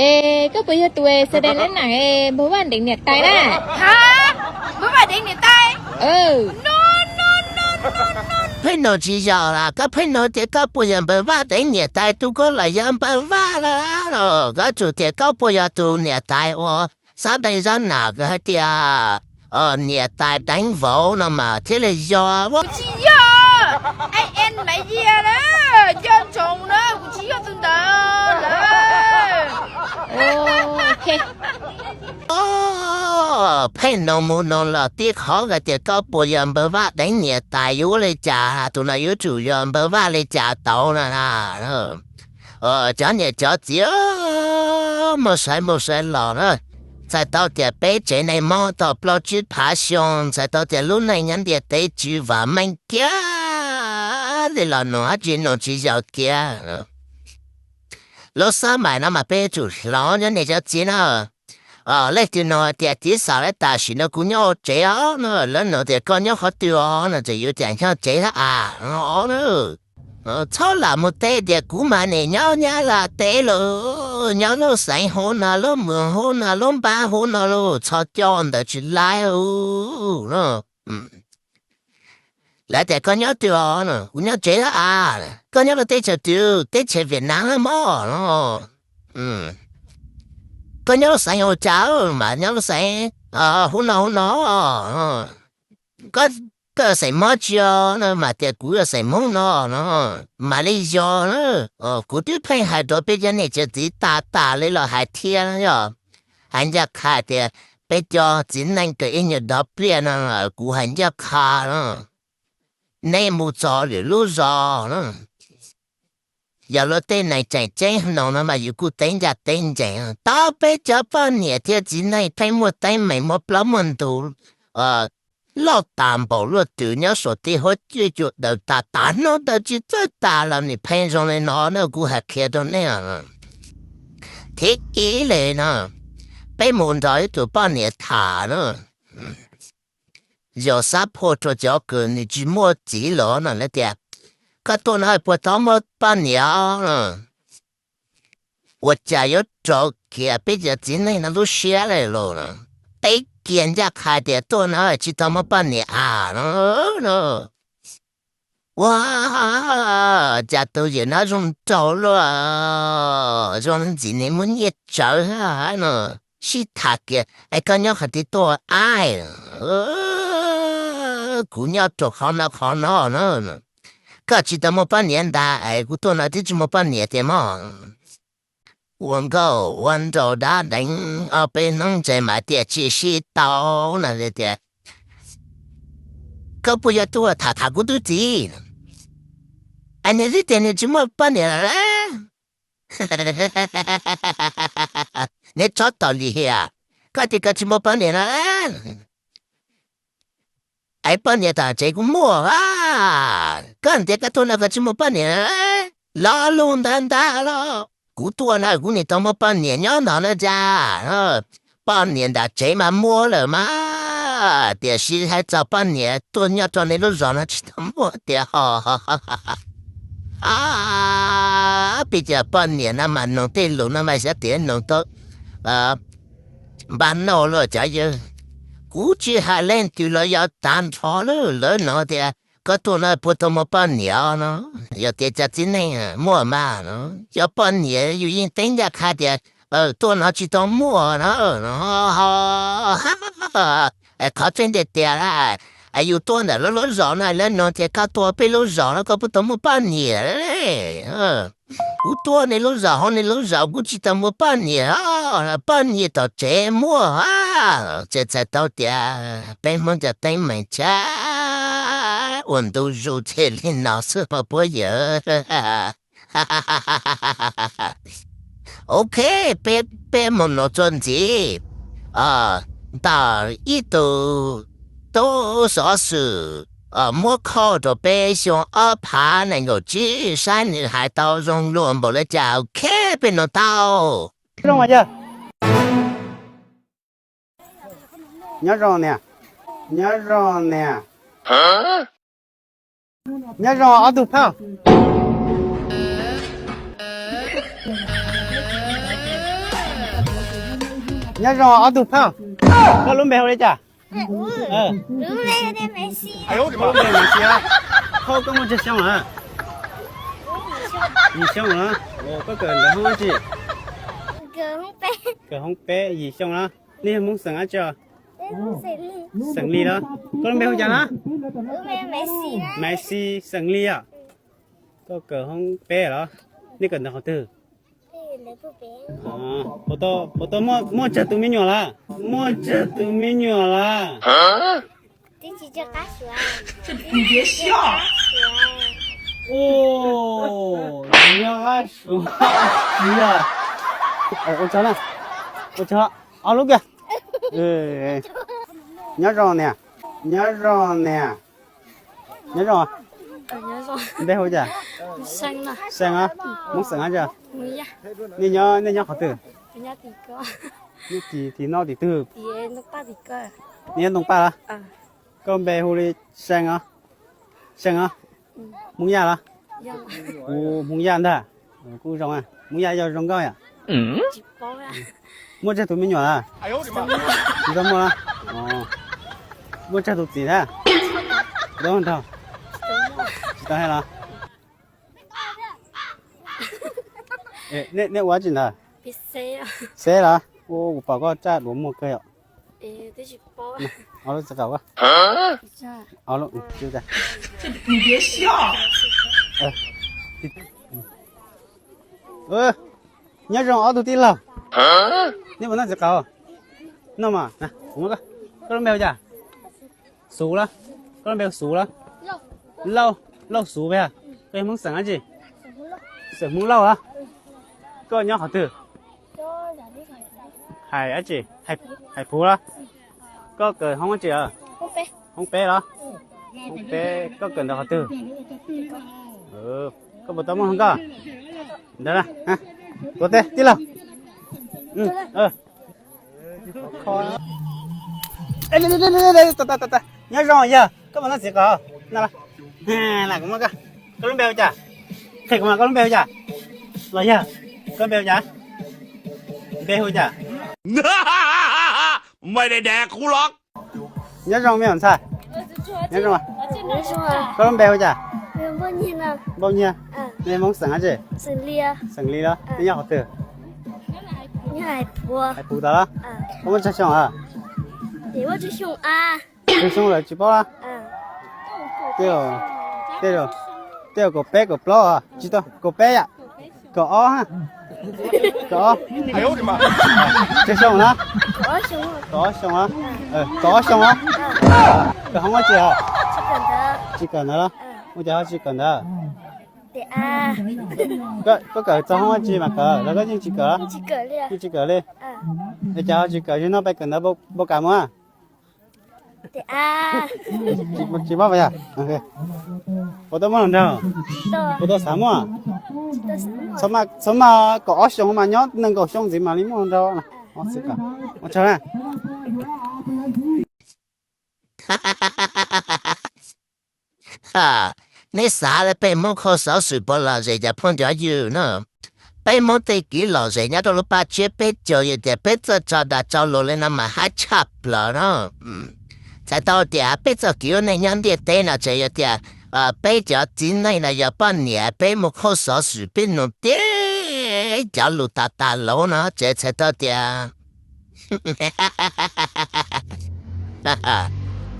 Es koj puas yog tus xa dees lab nam npawg Vaj deev niam tais na? Ha, npawg Vaj deev niam tais? Pheej nug tsis yog las, koj pheej nug tias koj puas yog npawg Vaj deev niam tais, tus koj los yog npawg Vaj lawm los koj tsum tias koj puas yog tus niam tais uas xa dees zab nam hais tias niam tais deev vauv no mas thiaj li yog. Kuv tsis yog, ai en maiv yias na, nco ntsoov na, kuv tsis yog tus ntawd lawm. Pheej nug mus nug los tib qhov hais tias koj puas yog npawg Vaj deev niam tais, yuav ua li cas tus no yuav tsum yog npawg Vaj li cas tau na. Cov niam cov txiv, mus saib mus saib los na, txhais tau tias peb tsev neeg mob tau plaub tsib phav xyoo, txhais tau tias lub neej nyob ntiaj teb tsis vam meej kiag li los nug dab tsi nug tsis yog kiag. Lub xab mais no mas peb yuav tsum hloov cov niam cov txiv na. Leej twg nug tias txiv xav lawv tam sim no kuv nyob ua tsev os no, lawv nug tias koj nyob qhov twg os no, tseem yuav tias nyob tsev hab as no. Txhob lam mus teb tias kuv mas nim nyob Nyab Laj teb lawm, nyob lub xeev hauv no, lub mws hauv no, lub npab hauv no lauj, txhob coj ntawd tsis laib no. Lawv tias koj nyob twg os no, kuv nyob tsev hab as. Koj nyob lub teb chaws twg? Teb chaws Vietnam hab mog no. Koj nyob lub xeev ua cas? Mas nyob lub xeev hauv no hauv no. Koj yog xeem Hmoob tsi os no? Mas tias kuv yog xeem Hmoob no no. Mam li yog na, kuv twb pheej hais rau peb cov niam cov txiv tas tas li los hais thiab yog, hais ncaj qha tias peb cov txiv neej kawm ib nyuag dov pliaj no, kuv hais ncaj qha no, nej mus txog lwm lub zos no, yog luag tej neeg tseem ceeb hnoos no mas yus kuj teb ncaj teb ncees. Tau peb cov poj niam thiab txiv neej pheej muaj teeb meem muaj plaub muaj ntug loj tas npaum luaj twg nyob saum tej huab cua cua daws tas tas hnub ntawd tsis txawj tas los nim pheej zoo li no na, kuv hais qhia rau nej. Thib ib li no, peb mus nrog ib tug poj niam tham na, yog xab phuaj rau cov kws nws tsis muaj txiv los no lawv tias koj tuaj no puas tau muaj poj niam no? Ua cas yuav rau kiag peb cov txiv neej no lub siab li los? Teb kiag ncaj qha tias tuaj no tsis tau muaj poj niam as no. Ua cas tus yawm no zoo nraug luaj, zoo ntxim nim muaj nyiaj tsawv no. Sib tham kiag es koj nyob qhov twg tuaj as? Kuv nyob rau qhov no qhov no no. Koj tsis tau muaj poj niam ntag? Es kuv tuaj no twb tsis muaj poj niam tiag mog. Ua nkauj ua nraug dab deev ob peb hnub ntshe mas tias tsis sib tau no tias, koj puas yog tuaj tham tham kuv tub txiv? Es nws twb tias nws tsis muaj poj niam lawm. Neb tsob tau li hiam, koj tias koj tsis muaj poj niam no, es poj niam tom tsev kuv muaj a. Koj tias koj tuaj no koj tsis muaj poj niam, lo lus ntawd ntag los? Kuv tuaj no kuv nim tau muaj poj niam nyob ntawd na cas. Poj niam nram tsev mas muaj lawm mas, tiam sis hais txog poj niam tuaj nyob rau nej lub zos no tsis tau muaj tiag ho. Peb cov poj niam no mas noog tej lus no mas xyov tias noog tau npaj noj luaj cov yawg. Kuv tsis hais leej twg los yog tag nrho lawm, lawv no tias koj tuaj no puas tau muaj poj niam no? Yog tias cov txiv neej muaj mas no, yog poj niam yus yeej teb ncaj qha tias tuaj no tsis tau muaj no. Qhov tseeb tiag tias yus tuaj ntawm lub lub zos no lawv noog tias koj tuaj peb lub zos no koj puas tau muaj poj niam? Kuv tuaj nej lub zos hauv nej lub zos kuv tsis tau muaj poj niam, poj niam tom tsev muaj. Txhais txhais tau tias peb Hmoob cov teeb meem tshaj ua ntu zus thiaj li no xwb mas puab yawg. Ok, peb mus nov txuas ntxiv ntawm ib tug tub xov xwm muab khauj rau peb xyoo ob phav nees nkaum tsib saib nws hais tau zoo luag npaum li cas. Ok, peb nov tau. Nyob zoo niam, nyob zoo niam, nyob zoo ob tug phauj. Nyob zoo ob tug phauj, koj lub npe hu li cas? Koj lub npe Maiv Xis. Phauj, koj muaj tsawg xyoo lawm? Yim xyoo lawm. Koj kawm ntawv hoob dab tsi? Kawm hoob peb, yim xyoo lawm. Nej yog Hmoob xeem dab tsi os? Xeem Lis los? Koj lub npe hu cas na? Maiv Xis, xeem Lis os. Koj kawm hoob peb los? Nej kawm ntawv qhov twg? Puas tau muaj tsawg tus me nyuam lawm? Muaj tsawg tus me nyuam lawm? Ua, ua tsaug na, ua tsaug ob lub kiag. Nyob zoo niam, nyob zoo niam, nyob zoo. Npe hu cas? See os, Hmoob xeem dab tsi? Nej nyob, nej nyob qhov twg? Nej tim, tim no tim twg? Nej nyob Ntoo Paj los? Koj npe hu li See os? See os? Hmoob Yaj los? Kuv Hmoob Yaj ntag. Kuj zoo, Hmoob Yaj yog zoo nkauj yom? Muaj tsawg tus me nyuam lawm? Tsis tau muaj los? Muaj tsawg tus txiv thiab? Tsis tau nrog? Tsis tau hais los? Nej ua dab tsi ntawd? Xeb los? Ua, kuv pom koj tsaj duav muag kawg yom. Ob lub txiv qaub. Nyob zoo ob tug tij laug. Nej puas noj txiv qaub? Noj mas, kuv muab koj. Koj lub npe hu cas? Xuv los? Koj lub npe hu Xuv los? Lauj, Lauj Xuv peb. Koj yog Hmoob xeem dab tsi? Xeem Hmoob Lauj los? Koj nyob qhov twg? Hais dab tsi? Hais Phuv los? Koj kawm hoob dab tsi? Hoob peb los? Hoob peb, koj kawm ntawv qhov twg? Koj puas tau muaj hluas nkauj? Ntawd, tuav tes tij laug. Nyob zoo yawg, koj puas noj txiv qaub? Koj lub npe hu cas? Qhia kuv mas koj lub npe hu cas? Los yawg, koj lub npe hu cas? Npe hu cas? Nyob zoo me nyuam ntxhais. Nyob zoo. Koj lub npe hu cas? Npauj Nyiag. Nej Hmoob xeem dab tsi? Xeem Lis los? Nej nyob qhov twg? Hais Phuv tod los? Koj muaj tsawg xyoo lawm? Tsawg xyoo lawm tsis paub los? Tej zaum kaum peb kaum plaub, tsis tau, kaum peb yom. Kaum ob, kaum ob. Tsawg xyoo los? Kaum ob xyoo los? Kaum ob xyoo los? Kawm hoob dab tsi os? Tsis kawm ntawv los? Ua cas ho tsis kawm ntawv? Koj kawm txog hoob dab tsi mas kawm los koj yeej tsis kawm? Yeej tsis kawm li. Es cas ho tsis kawm, zaum no peb kawm ntawv npaum cas mus? Tsis paub yog? Puas tau muaj hluas nraug? Puas tau xav muaj? Txhob maj, kaum ob xyoo mas nyob nees nkaum xyoo ntxiv mam li muaj hluas nraug. Ua tsaug na. Nej xav peb Hmoob kho xov xwm puas lom zem cov phooj ywg no? Peb Hmoob tej kev lom zem nyob rau lub paj tsiab peb caug yog tias peb txawj tso dag tso luag li no mas haib tshaj plaws no. Txhais tau tias peb txoj kev ua neej nyob ntiaj teb no tseem yog tias peb cov txiv neej los yog poj niam peb mus kho xov xwm peb nug tib cov lus tas tas lauv no tseem txhais tau tias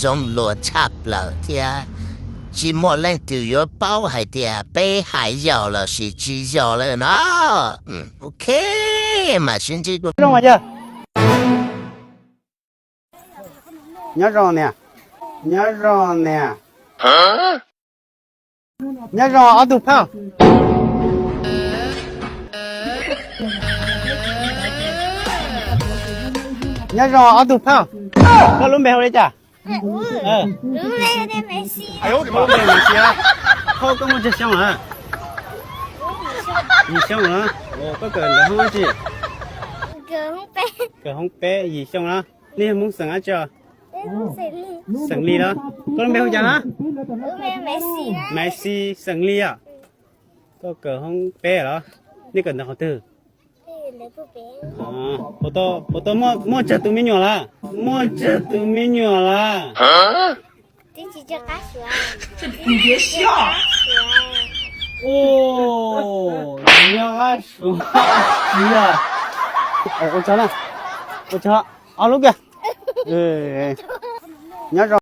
zoo luag tshaj plaws thiab. Tsis muaj leej twg yuav paub hais tias peb hais yog los sis tsis yog lawm no. Ok, mam sib ntsib dua. Nyob zoo niam, nyob zoo niam, nyob zoo ob tug phauj. Nyob zoo ob tug phauj. Koj lub npe hu li cas? Phauj, koj muaj tsawg xyoo lawm? Yim xyoo lawm. Koj kawm ntawv hoob dab tsi? Kawm hoob peb, yim xyoo lawm. Nej yog Hmoob xeem dab tsi os? Xeem Lis los? Koj lub npe hu cas na? Maiv Xis, xeem Lis os. Koj kawm hoob peb los? Nej kawm ntawv qhov twg? Puas tau, puas tau muaj, muaj tsawg tus me nyuam lawm? Muaj tsawg tus me nyuam lawm? Ua, nyob qab suav. Ua tsaug na, ua tsaug ob lub kiag. Nyob zoo.